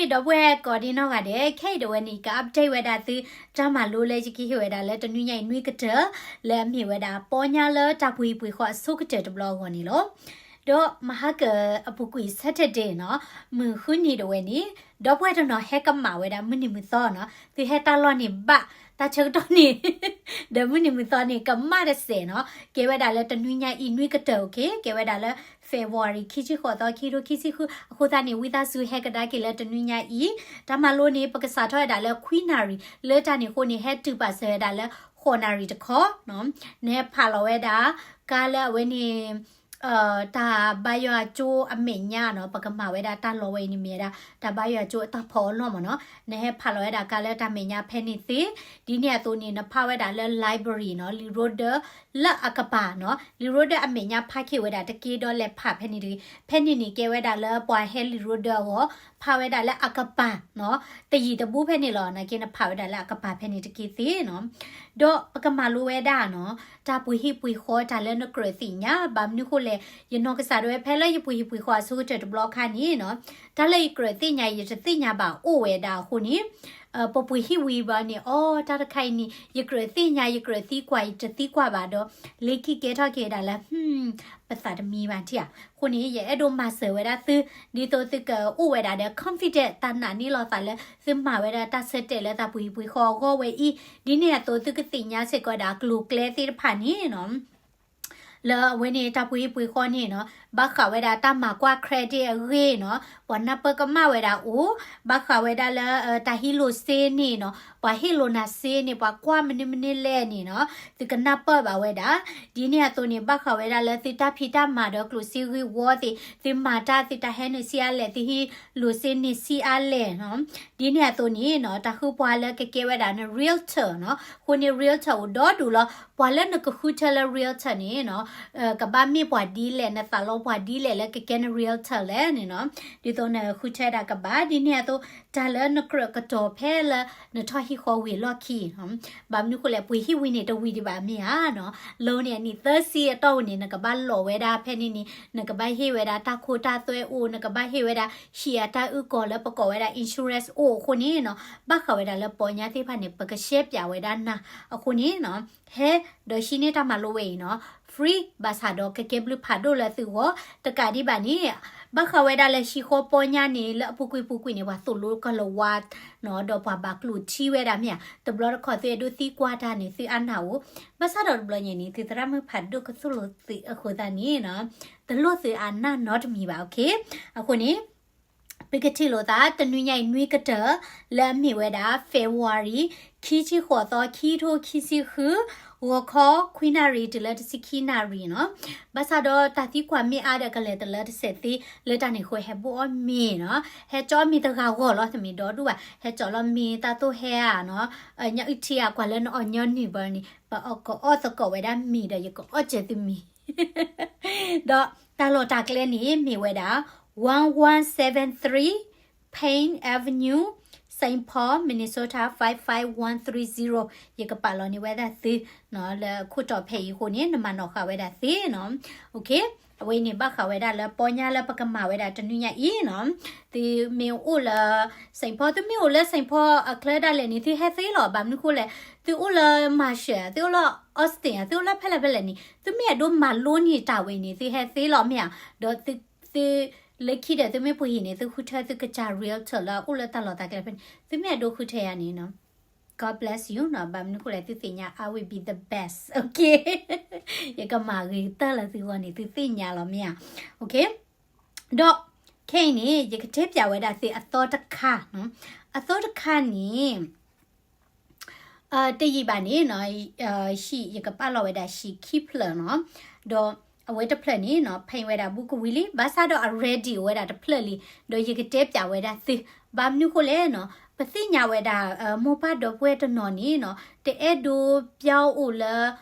ဒီပုၢ်ဝဲၢ်ကိးဒံနီၢ်ဂၤဒဲး, ခဲအံၤဒၣ်ဝဲန့ၣ် က update ဝဲဒၣ်သု တၢ်မၤလိလၢယကဟ့ၣ်ဝဲဒၣ်လၢတနွံညါအံၤနွံကတၢၢ် လၢအမ့ၢ်ဝဲဒၣ်ပီညါလၢတၢ်ပှ့ၤဟံၣ်ပှ့ၤဃီအဆိကတၢၢ်တဘျီအဂီၢ်န့ၣ်လီၤ. ဒီးမဟါကၢၤအပူၤကွံာ် Saturday နီၤ, မုၢ်ဃုနံၤဒၣ်ဝဲန့ၣ်, ဒီပုၢ်ဝဲၢ်တနီၤဟဲကမၣ်ဝဲဒၣ်မုၢ်နံၤမုၢ်သီနီၤ, သုဟဲတၢ်လီၢ်န့ၣ်ဘၣ်, တၢ်ဆၢကတီၢ်န့ၣ် ဒီးမုၢ်နံၤမုၢ်သီန့ၣ် ကမၣ်တစဲးနီၤ, ကဲဝဲဒၣ်လၢတနွံညါအံၤနွံကတၢၢ် okay, ကဲဝဲဒၣ်လၢ February ခံဆံဃိးသီ ခံထိခံဆံဃု, အဃိသတးန့ၣ် ဝံသးစူၤဟဲကဒါက့ၤလၢတနွံညါအံၤ, တၢ်မၤလိန့ၣ် ပကစးထီၣ်ဝဲဒၣ်လၢခွံနၣ်ရံၣ်, လၢတၢ်န့ၣ်အဃိန့ၣ် ဟဲတုၤပာ်စၢၤဝဲဒၣ်လၢဃိးနၣ်ရံၣ်တခီ, နဟဲဖးလီၤဝဲဒၣ် ကါလၢအဝဲန့ၣ် တၢ်ဘါယွၤကၠိအမဲာ်ညါနီၤ, ပကမၤဝဲဒၣ်တၢ်လီၢ်ဝဲအံၤန့ၣ်မ့ၢ်ဝဲဒၣ် တၢ်ဘါယွၤကၠိအတၢ်ဖီအလီၢ်မ့ၢ်နီၤ, နဟဲဖးလီၤဝဲဒၣ်ကါလၢတၢ်မဲာ်ညါဖဲန့ၣ်သ့, ဒ်န့ၣ်အသိးန့ၣ် နဖးဝဲဒၣ်လၢ library နီၤ, လံာ်ရိဒၢလၢအကပၤနီၤ, လံာ်ရိဒၢအမဲာ်ညါဖးက့ၤဝဲဒၣ်တက့ဒီးလဲၤဖးဖဲန့ၣ်တဂ့ၤ, ဖဲန့ၣ်န့ၣ်ကဲဝဲဒၣ်လၢပှၤဟဲလံာ်ရိဒၢအဂီၢ်, ဖးဝဲဒၣ်လၢအကပၤနီၤ, တယံာ်တဘူးဖဲန့ၣ်လီၤ, နာ်က့နဖးဝဲဒၣ်လၢအကပၤဖဲန့ၣ်တက့သ့နီၤ. ဒီးပကမၤလိဝဲဒၣ်နီၤ, တၢ်ပှ့ၤဟံၣ်ပှ့ၤဃီတၢ်လၢနကြၢးသ့ၣ်ညါ, ဘၣ်မနုၤဃိလဲၣ်, ယနီၢ်ကစၢ်ဒၣ်ဝဲဖဲလၢယပှ့ၤဟံၣ်ပှ့ၤဃီအဆိကတၢၢ်တဘျီခါန့ၣ်နီၤ, တၢ်လၢယကြၢးသ့ၣ်ညါ ယတသ့ၣ်ညါဘၣ်အိၣ်ဝဲဒၣ်အဃိန့ၣ်, ပပှ့ၤဟံၣ်ဝံၤဘၣ်န့ၣ် အိ တၢ်တခါအံၤန့ၣ် ယကြၢးသ့ၣ်ညါ ယကြၢးသံကွၢ် ယတသံကွၢ်ဘၣ်ဒီး လၢခံကဲထီၣ်က့ၤဝဲဒၣ်လၢ ပသးတမံဘၣ်ထံၣ်ဧါ. အဃိန့ၣ် ယအဲၣ်ဒိးမၤစၢၤဝဲဒၣ်သု, ဒ်သိးသုကအိၣ်ဝဲဒၣ်ဒီး confident တၢ်နာ်န့ၢ်လီၤသးလၢ သုမၤဝဲဒၣ်တၢ်ဆၢတဲာ်လၢတၢ်ပှ့ၤဟံၣ်ပှ့ၤဃီအဂီၢ်ဝဲအံၤ, ဒ်န့ၣ်အသိးသုကသ့ၣ်ညါစ့ၢ်ကီးဝဲဒၣ်အကျိၤအကျဲသ့ၣ်တဖၣ်န့ၣ်နီၤ လၢအဝဲန့ၣ်တၢ်ပှ့ၤဟံၣ်ပှ့ၤဃီန့ၣ်နီၤ, ဘၣ်ဃးဝဲဒၣ်တၢ်မၤကွၢ် credit အဂ့ၢ်နီၤ, ပှၤနၢ်ပၢၢ်ကမၣ်ဝဲဒၣ်အိၣ်, ဘၣ်ဃးဝဲဒၣ်လၢ တၢ်ဟံးလိာ်စ့န့ၣ်နီၤ, ပှၤဟ့ၣ်လိာ်နၤစ့န့ၣ် ပှၤကွၢ်မနုၤမနုၤလဲၣ်န့ၣ်နီၤ, သုကနၢ်ပၢၢ်ဘၣ်ဝဲဒၣ်, ဒ်န့ၣ်အသိးန့ၣ် ဘၣ်ဃးဝဲဒၣ်လၢသုတၢ်ဖံးတၢ်မၤဒီးကျိၣ်စ့ဂ့ၢ်ဝီသ့ၣ်, သုမၤတၢ်သုတၢ်ဟဲန့ၣ်ဆံးအါလဲၣ်, သုဟံးလိာ်စ့န့ၣ်ဆံးအါလဲၣ်နီၤ, ဒ်န့ၣ်အသိးန့ၣ်နီၤ, တၢ်ဃုပှၤလၢကကဲဝဲဒၣ်န realtor နီၤ, အဃိန့ၣ် realtor အိၣ်ဒီဒူၣ်လီၤ, ပှၤလၢနကဃုထၢလၢ realtor န့ၣ်နီၤ ကဘၣ်မ့ၢ်ပှၤဒ်လဲၣ်, နသးလီပှၤဒ်လဲၣ်လၢကကဲန realtor လဲၣ်န့ၣ်နီၤ, ဒ်သိးနဃုထၢဒၣ်ကဘၣ်, ဒ်န့ၣ်အသိး တၢ်လၢနကြၢးကတီၤဖဲလၢနထီၣ်ဟံၣ်ဃီဝံၤအလီၢ်ခံ, ဘၣ်မနုၤဃိလဲၣ်, ပှ့ၤဟံၣ်ဝံၤန့ၣ် တဝံၤဒံးဘၣ်မ့ၢ်ဧါနီၤ, လၢန့ၣ်အနံၣ်သၢဆံအတီၢ်ဝံၤန့ၣ် နကဘၣ်လီၤဝဲဒၣ်ဖဲန့ၣ်န့ၣ် နကဘၣ်ဟ့ၣ်ဝဲဒၣ်တၢ်ခိတၢ်သွဲအိၣ်, နကဘၣ်ဟ့ၣ်ဝဲဒၣ်ဟံၣ်အတၢ်အုၣ်ကီၤလၢပကိးဝဲဒၣ် insurance အိၣ်အဃိန့ၣ်နီၤ, ဘၣ်ဃးဝဲဒၣ်လၢပီညါသ့ၣ်တဖၣ်န့ၣ် ပကရှဲပၠးဝဲဒၣ်နၤအဃိန့ၣ်နီၤ, ဟဲဒီးဟံးန့ၢ်တၢ်မၤလိဝဲအံၤနီၤ, free ဘၣ်ဆၣ်ဒီးကကဲဘျုးဖးဒိၣ်လၢသုဂီၢ်, တကးဒံးဘၣ်န့ၣ် ဘၣ်ဃးဝဲဒၣ်လၢဟံၣ်ဃီပီညါန့ၣ် လၢအပူၤကွံာ်ပူၤကွံာ်န့ၣ် ပှၤသိၣ်လိကလၤဝါနီၤ, ဒီးပှၤဘၣ်ကျိၣ်ထံဝဲဒၣ်မ့ၢ်ဧါ, တဘျီတခီၣ်သုအဲၣ်ဒိးသံကွၢ်တၢ်န့ၣ် သုအါနၢ်အိၣ်, ဘၣ်ဆၣ်ဒီးတဘျီညါန့ၣ် သုသရၣ်မုၣ်ဖးဒိၣ်ကသိၣ်လိသုအဃိသတးန့ၣ်နီၤ, တလိၣ်သုအါနၢ်နီတမံၤဘၣ်, okay, အဃိန့ၣ် ပကထံၣ်လိာ်သး တနွံညါအံၤနွံကတၢၢ် လၢအမ့ၢ်ဝဲဒၣ် February ခံဆံဃိးသီ ခံထိခံဆံဃု, ဂီၤခီ ခွံနၣ်ရံၣ်တုၤလၢတဆံခံနၣ်ရံၣ်နီၤ, ဘၣ်ဆၣ်ဒီးတၢ်သံကွၢ်မ့ၢ်အါဒီးကလဲၤတလၢတစဲးသ့, လၢတၢ်န့ၣ်အဃိဟဲဘိၣ်အီၣ်မ့ၤနီၤ, ဟဲကၠီအီၣ်မ့ၤတဂၤဂီၢ်လီၤ, တမ့ၢ်ဒီဒူၣ်ဘၣ်, ဟဲကၠီလီၤမ့ၤတၢ်သိၣ်ဟဲဧါနီၤ, ညၣ်အုၣ်ထံဧါ ကွၢ်လၢနအီၣ်ညီနုၢ်ဘၣ်န့ၣ် ပကအီၣ်သကိးဝဲဒၣ်မ့ၤဒီး ယကအီၣ်စၢၤသုမ့ၤ ဒီးတၢ်လီၢ်တၢ်ကျဲန့ၣ်မ့ၢ်ဝဲဒၣ် one one seven three Payne Avenue, Saint Paul, Minnesota five five one three zero, ယကပာ်လီၤန့ၢ်ဝဲဒၣ်သုနီၤ, လၢခိၣ်တီဖဲအံၤအဃိန့ၣ် နမၤနီၣ်ဃာ်ဝဲဒၣ်သ့နီၤ, okay, အဝဲအံၤန့ၣ် ဘၣ်ဃးဝဲဒၣ်လၢပီညါလၢပကမၤဝဲဒၣ်တနွံညါအံၤနီၤ, သုမ့ၢ်အိၣ်လၢ Saint Paul, သုမ့ၢ်အိၣ်လၢ Saint Paul အချၢဒၣ်လဲာ်န့ၣ် သုဟဲသ့လီၤ, ဘၣ်မနုၤဃိလဲၣ်, သုအိၣ်လၢ Marshall, သုအိၣ်လၢ Austin, သုအိၣ်လၢဖဲလဲၣ်ဖဲလဲၣ်န့ၣ် သုမ့ၢ်အဲၣ်ဒိးမၤလိန့ၢ်တၢ်ဝဲန့ၣ် သုဟဲသ့လီၤမ့ၢ်ဧါ, ဒီးသု သု လၢခံဒီးသုမ့ၢ်ပှ့ၤဟံၣ်န့ၣ် သုဃုထၢသုကစၢ် realtor လၢအအိၣ်လၢတၢ်လီၢ်တၢ်ကျဲဖဲန့ၣ်, သုမ့ၢ်အဲၣ်ဒိးဃုထၢယၤန့ၣ်နီၤ, God bless you နီၤ, ဘၣ်မနုၤဃိလဲၣ် သုသ့ၣ်ညါ I will be the best, okay, ယကမၤဂ့ၤကတၢၢ်လၢသုဂီၢ်န့ၣ် သုသ့ၣ်ညါလီၤမ့ၢ်ဧါ, okay, ဒီးခဲအံၤန့ၣ် ယကတဲပၠးဝဲဒၣ်သုအသီတခါနီၤ, အသီတခါန့ၣ် တယံာ်ဘၣ်န့ၣ်နီၤ, ဟံၣ် ယကပာ်လီၤဝဲဒၣ်ဟံၣ်ခံဖျၢၣ်နီၤ, ဒီးအဝဲတဖျၢၣ်န့ၣ်နီၤ ဖဲဝဲဒၣ်ဘူးကဝံၤလံ, ဘၣ်ဆၣ်ဒီးအ ready အိၣ်ဝဲဒၣ်တဖျၢၣ်လံ, ဒီးယကတဲပၠးဝဲဒၣ်သု, ဘၣ်မနုၤဃိလဲၣ်နီၤ, ပသ့ၣ်ညါဝဲဒၣ် မိၢ်ပၢ်ဒီပုၢ်ဝဲၢ်တနီၤန့ၣ်နီၤ တအဲၣ်ဒိးပျီအိၣ်လၢ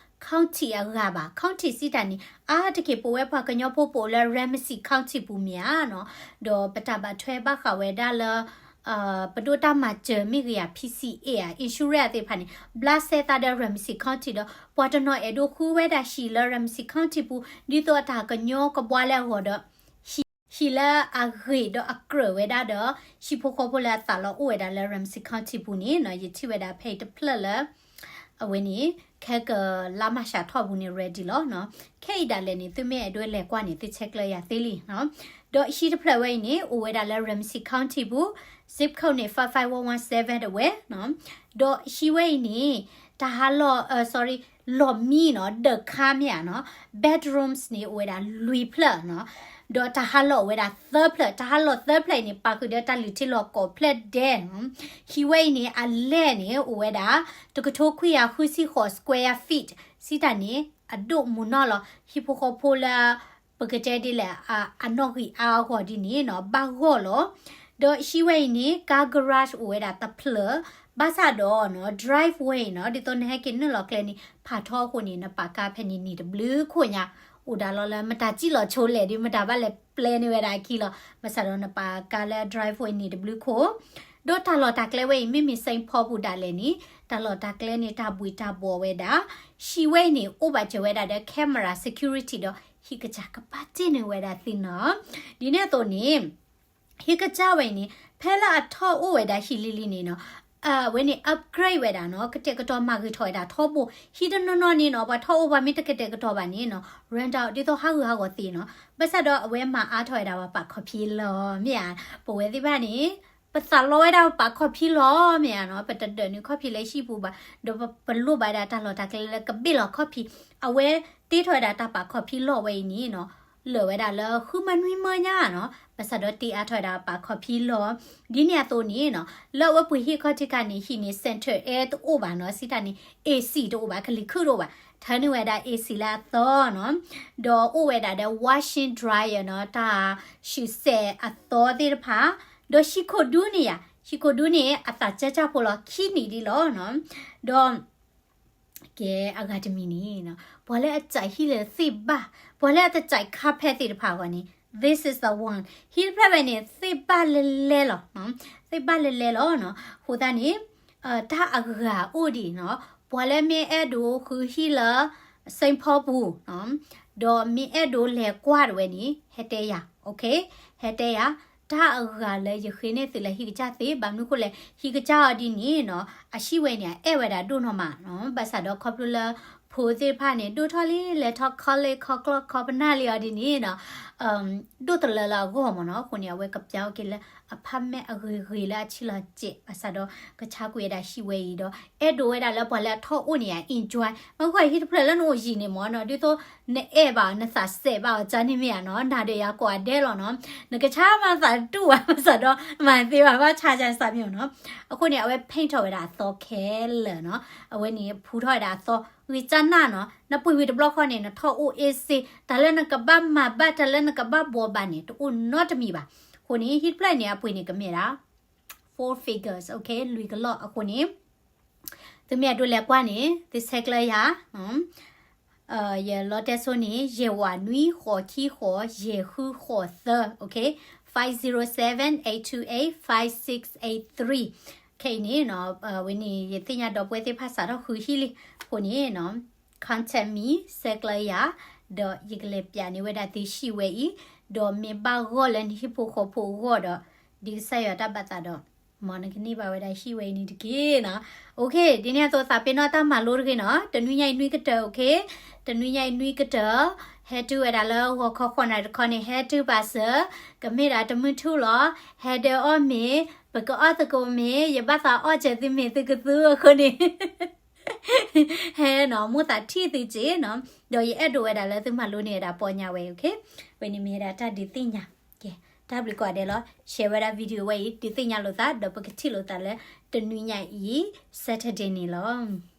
county အဂၤဘၣ်, county စံးတၢ်န့ၣ် အါတက့ၢ်ပဝဲပှၤကညီဖိပအိၣ်လၢ Ramsey County ပူၤမ့ၢ်ဧါနီၤ, ဒီးပတၢ်ဘၣ်ထွဲဘၣ်ဃးဝဲဒၣ်လၢ ပဒိၣ်တၢ်မၤစၢၤမ့ၢ်ဂ့ၤဧါ P C A ဧါ insurance သ့ၣ်တဖၣ်န့ၣ် ဘျးစဲသးဒီး Ramsey County ဒီး ပှၤတနီၤအဲၣ်ဒိးဃုဝဲဒၣ်ဟံၣ်လၢ Ramsey County ပူၤ ဒ်သိးအတၢ်ကညီကဘှါလၢအဂီၢ်ဒီး ဟံၣ် ဟံၣ်လၢအဂ့ၤဒီးအကြၢးဝဲဒၣ်ဒီး ဟံၣ်ဖိဃီဖိလၢအသးလီၤအိၣ်ဝဲဒၣ်လၢ Ramsey County ပူၤန့ၣ်နီၤ, ယထံၣ်ဝဲဒၣ်ဖဲအံၤတဖျၢၣ်လၢ အဝဲန့ၣ် ခဲကလါမၢ်ၡးထီၣ်ပူၤန့ၣ် ready လီၤနီၤ. ခဲအံၤဒၣ်လဲာ်န့ၣ် သုမ့ၢ်အဲၣ်ဒိးလဲၤကွၢ်န့ၣ် သုဆဲးကျၢယၤသ့လံနီၤ. ဒီးဟံၣ်တဖျၢၣ်ဝဲအံၤန့ၣ် အိၣ်ဝဲဒၣ်လၢ Ramsey County ပူၤ, zip code န့ၣ် five five one one seven တဝဲနီၤ. ဒီးဟံၣ်ဝဲအံၤန့ၣ် တၢ်ဟးလီၢ် sorry လီၢ်မံနီၤ ဒီးခါမ့ၢ်ဧါနီၤ, bedrooms န့ၣ် အိၣ်ဝဲဒၣ်လွံၢ်ဖျၢၣ်နီၤ, ဒီးတၢ်ဟးလီၢ်အိၣ်ဝဲဒၣ်သၢဖျၢၣ်, တၢ်ဟးလီၢ်သၢဖျၢၣ်အံၤန့ၣ် ပာ်ဃုာ်ဒီးတၢ်လုၢ်ထံလီၢ်ကိးဖျၢၣ်ဒဲးနီၤ. ဟံၣ်ဝဲအံၤန့ၣ် အလဲၢ်န့ၣ် အိၣ်ဝဲဒၣ် တကထိခွံကယၤဃုဆံဃိး square feet စံးတၢ်န့ၣ် အဒိၣ်မုၢ်နီၢ်လီၤ. ဟံၣ်ဖိဃီဖိလၢ ပကတဲဒ်လဲၣ် အနီၣ်ဂံၢ်အါအဂီၢ်ဒ်န့ၣ်နီၤ ဘၣ်ဂီၢ်လီၤ. ဒီးဟံၣ်ဝဲအံၤန့ၣ် car garage အိၣ်ဝဲဒၣ်တဖျၢၣ်, ဘၣ်ဆၣ်ဒီးနီၤ driveway နီၤ ဒ်သိးနဟဲက့ၤနုာ်လီၤကျဲန့ၣ် ဖးထီအဃိန့ၣ် နပာ်ကါဖဲန့ၣ်နံၤတဘျုးခိၣ်ညါ, အိၣ်ဒၣ်လီၤလၢမတၤစံၣ်လီၤဆိလဲၣ်ဒီး မတၤဘၣ်လဲၤပျဲန့ၢ်ဝဲဒၣ်အခံလီၤ. ဘၣ်ဆၣ်ဒီးနပာ်ကါလၢ driveway နံၤတဘျုးခိၣ်, ဒီးတၢ်လီၢ်တၢ်ကျဲဝဲအံၤ မ့မ့ၢ် Saint Paul ပူၤဒၣ်လဲာ်န့ၣ် တၢ်လီၢ်တၢ်ကျဲန့ၣ် တၢ်ဘှံးတၢ်ဘှီးဝဲဒၣ်, ဟံၣ်ဝဲအံၤန့ၣ် အိၣ်ဘၣ်စၢၤဝဲဒၣ်ဒီး camera security ဒီး ဟံၣ်ကစၢ်ကပာ်တ့ၢ်န့ၢ်ဝဲဒၣ်သ့နီၤ. ဒ်န့ၣ်အသိးန့ၣ် ဟံၣ်ကစၢ်ဝဲအံၤန့ၣ် ဖဲလၢအထီၣ်အိၣ်ဝဲဒၣ်ဟံၣ်လံၤလံၤန့ၣ်နီၤ, အဝဲန့ၣ် upgrade ဝဲဒၣ်နီၤ, ကတဲာ်ကတီၤမၤဂ့ၤထီၣ်ဝဲဒၣ်ထီဘိ, ဟံၣ်တနီၤနီၤန့ၣ်နီၤ ပှၤထီၣ်အိၣ်ပှၤမ့ၢ်တကတဲာ်ကတီၤဘၣ်န့ၣ်နီၤ rent out ဒ်သိးဟးဂူာ်ဟးဂီၤသ့နီၤ, ဘၣ်ဆၣ်ဒီးအဝဲမၤအါထီၣ်ဝဲဒၣ်ပှၤပာ်ခီၣ်ဖံးလီၤ မ့ၢ်ဧါ, ပဝဲသ့ၣ်တဖၣ်န့ၣ် ပသးလီဝဲဒၣ်ပပာ်ခီၣ်ဖံးလီၤ မ့ၢ်ဧါနီၤ, ပတဒၢးနုာ်ခီၣ်ဖံးလၢဟံၣ်ပူၤဘၣ်, ဒီးပလိၣ်ဘၣ်ဝဲဒၣ်တၢ်လီၢ်တၢ်ကျဲလၢကဘ့ၣ်လီၤခီၣ်ဖံး, အဝဲတ့ထီၣ်ဝဲဒၣ်တၢ်ပာ်ခီၣ်ဖံးလီၢ်ဝဲအံၤန့ၣ်နီၤ လၢာ်ဝဲဒၣ်လၢဃုမၢနွံမၢညါနီၤ, ဘၣ်ဆၣ်ဒီးတ့အါထီၣ်ဝဲဒၣ်ပာ်ခီၣ်ဖံးလီၢ်, ဒ်န့ၣ်အသိးန့ၣ်နီၤ လၢအဝဲပှ့ၤဟံၣ်ခီၣ်ထံးခါန့ၣ် ဟံၣ်န့ၣ် central air တအိၣ်ဘၣ်နီၤ, စံးတၢ်န့ၣ် AC တအိၣ်ဘၣ်, ကလံၤခုၣ်တအိၣ်ဘၣ်, ထၢနုာ်ဝဲဒၣ် AC လၢအသီနီၤ, ဒီးအိၣ်ဝဲဒၣ်ဒီး washing dryer နီၤ, တၢ်ဆူၣ်စဲးအသီသ့ၣ်တဖၣ်, ဒီးဟံၣ်ခိၣ်ဒူန့ၣ်ယါ, ဟံၣ်ခိၣ်ဒူန့ၣ် အသးကၢကၢဖိလီၤ ခံနံၣ်ဒ်လီၤနီၤ, ဒီး ကဲအဂၤတမံၤန့ၣ်နီၤ, ပှၤလၢအစးဟံၣ်လၢသ့ၣ်ဘၣ်, ပှၤလၢအတစးခါဖဲသ့ၣ်တဖၣ်အဂီၢ်န့ၣ် this is the one, ဟံၣ်တဖျၢၣ်ဝဲန့ၣ် သ့ၣ်ဘၣ်လဲၤလဲၤလီၤ, သ့ၣ်ဘၣ်လဲၤလဲၤလီၤနီၤ, အဃိသတးန့ၣ် တၢ်အဂၤအိၣ်ဒံးနီၤ, ပှၤလၢမ့ၢ်အဲၣ်ဒိးဃုဟံၣ်လၢ Saint Paul ပူၤနီၤ, ဒီးမ့ၢ်အဲၣ်ဒိးလဲၤကွၢ်တဝဲန့ၣ် ဟဲတဲယၤ, okay, ဟဲတဲယၤ, တၢ်အဂၤလၢယဃ့န့ၢ်သုလၢဟံၣ်ကစၢ်သ့, ဘၣ်မနုၤဃိလဲၣ် ဟံၣ်ကစၢ်အီၤဒ်န့ၣ်နီၤ, အဟံၣ်ဝဲန့ၣ် အအဲၣ်ဝဲဒၣ်ဒိၣ်နီၢ်မးနီၤ, ဘၣ်ဆၣ်ဒီးခီဖျိလၢ ဖိသ့ၣ်တဖၣ်န့ၣ် ဒိၣ်ထီၣ်လံ လဲၤထီၣ်ခီလ့ၣ်ခီကျီၢ်ခီပနၢ်လံအီၤဒ်န့ၣ်နီၤ, ဒိၣ်တလၢလၢအဂီၢ်မးနီၤ, အဃိန့ၣ် အဝဲကပျၢ်အိၣ်က့ၤလၢ apartment အဂ့ၤဂ့ၤလၢအဆံးလီၤစဲး, ဘၣ်ဆၣ်ဒီးကဆါကွံာ်ဝဲဒၣ်ဟံၣ်ဝဲအံၤဒီး အဲၣ်ဒိးဝဲဒၣ်လၢပှၤလၢအထီၣ်အိၣ်န့ၣ် enjoy, မ့ၢ်ကွၢ်ဟံၣ်တဖျၢၣ်လၢနအိၣ်ယံၤန့ၣ်မးနီၤ, ဒ်သိးနအဲၣ်ဘၣ်အီၤ နသးစဲးဘၣ်အီၤ ကန့ၣ်မ့ၢ်ဧါနီၤ, နၤဒီးယၤကိးဂၤဒဲးလီၤနီၤ, နကဆါမၤသးတူၢ်ဘၣ် ဘၣ်ဆၣ်ဒီး မၤသ့ဘၣ် ဘၣ်ဆါကစၢ်စးမ့ၢ်နီၤ, အဃိန့ၣ် အဝဲ paint ထီၣ်ဝဲဒၣ်အသီခဲလၢာ်နီၤ, အဝဲန့ၣ် ဖူထီၣ်ဝဲဒၣ်အသီ ဂံၢ်စၢ်နၢ်နီၤ, နပှ့ၤဝံၤတဘျီဃီန့ၣ် နထီၣ်အိၣ်အ့စ့, တၢ်လၢနကဘၣ်မၤဘၣ် တၢ်လၢနကဘၣ်ဘှီဘၣ်န့ၣ် တအိၣ်နီတမံၤဘၣ်, အဃိန့ၣ် ဟံၣ်တဖျၢၣ်န့ၣ် အပှ့ၤန့ၣ်ကမ့ၢ်ဒၣ် four figures, okay, လွံၢ်ကလီၢ်အဃိန့ၣ် သုမ့ၢ်အဲၣ်ဒိးလဲၤကွၢ်န့ၣ် သုဆဲးကျၢယၤ, ယလီတဲစိန့ၣ် ယဲၢ်ဝးနွံ ဃိးခံ ဃိး ယဲၢ်ဃု ဃိး သၢ, okay, five zero seven, eight two eight, five six eight three, ခဲအံၤန့ၣ်နီၤ, ဝဲန့ၣ် ယသ့ၣ်ညါဒီပုၢ်ဝဲၢ်သ့ၣ်တဖၣ်စးထီၣ်ဃုဟံၣ်လံ, အဃိန့ၣ်နီၤ contact me, ဆဲးကျၢယၤ, ဒီးယကလဲၤပျးန့ၢ်ဝဲဒၣ်သုဟံၣ်ဝဲအံၤ, ဒီးမ့ၢ်ဘၣ်ဂီၢ်လၢနဟံၣ်ဖိဃီဖိအဂီၢ်ဒီး ဒ်ကစၢ်ယွၤတၢ်ဘၣ်သးဒီး မ်နကန့ၢ်ဘၣ်ဝဲဒၣ်ဟံၣ်ဝဲအံၤန့ၣ်တက့ၢ်နီၤ. Okay, ဒ်န့ၣ်အသိးသးပ့ၤနီၣ်တၢ်မၤလိတဂ့ၤနီၤ. တနွံညါအံၤနွံကတၢၢ်, okay, တနွံညါအံၤနွံကတၢၢ်, ဟဲတုၤဝဲဒၣ်လၢဂီၤခီဃိးနၣ်ရံၣ်တခီန့ၣ် ဟဲတုၤပာ်စၢၤ, ကမ့ၢ်ဒၣ်တမုၢ်ထူၣ်လီၤ. ဟဲဒၢအီၣ်မ့ၤ, ပကအီၣ်သကိးမ့ၤ, ယဘၣ်သးအီၣ်စၢၤသုမ့ၤသုကသူအဃိန့ၣ် ဟဲနီၤ, မိၣ်သးထံၣ်သုစ့နီၤ. ဒီးယအဲၣ်ဒိးဝဲဒၣ်လၢသုမၤလိန့ၢ်ဝဲဒၣ်ပီညါဝဲ, okay, ဝဲန့ၣ်မ့ၢ်ဝဲဒၣ်တၢ်ဒုးသ့ၣ်ညါ. ကဲ, တၢ်ဘျုးကိးဂၤဒဲးလီၤ. share ဝဲဒၣ် video ဝဲအံၤ ဒုးသ့ၣ်ညါလိာ်သး ဒီးပကထံၣ်လိာ်သးလၢ တနွံညါအံၤ Saturday န့ၣ်လီၤ.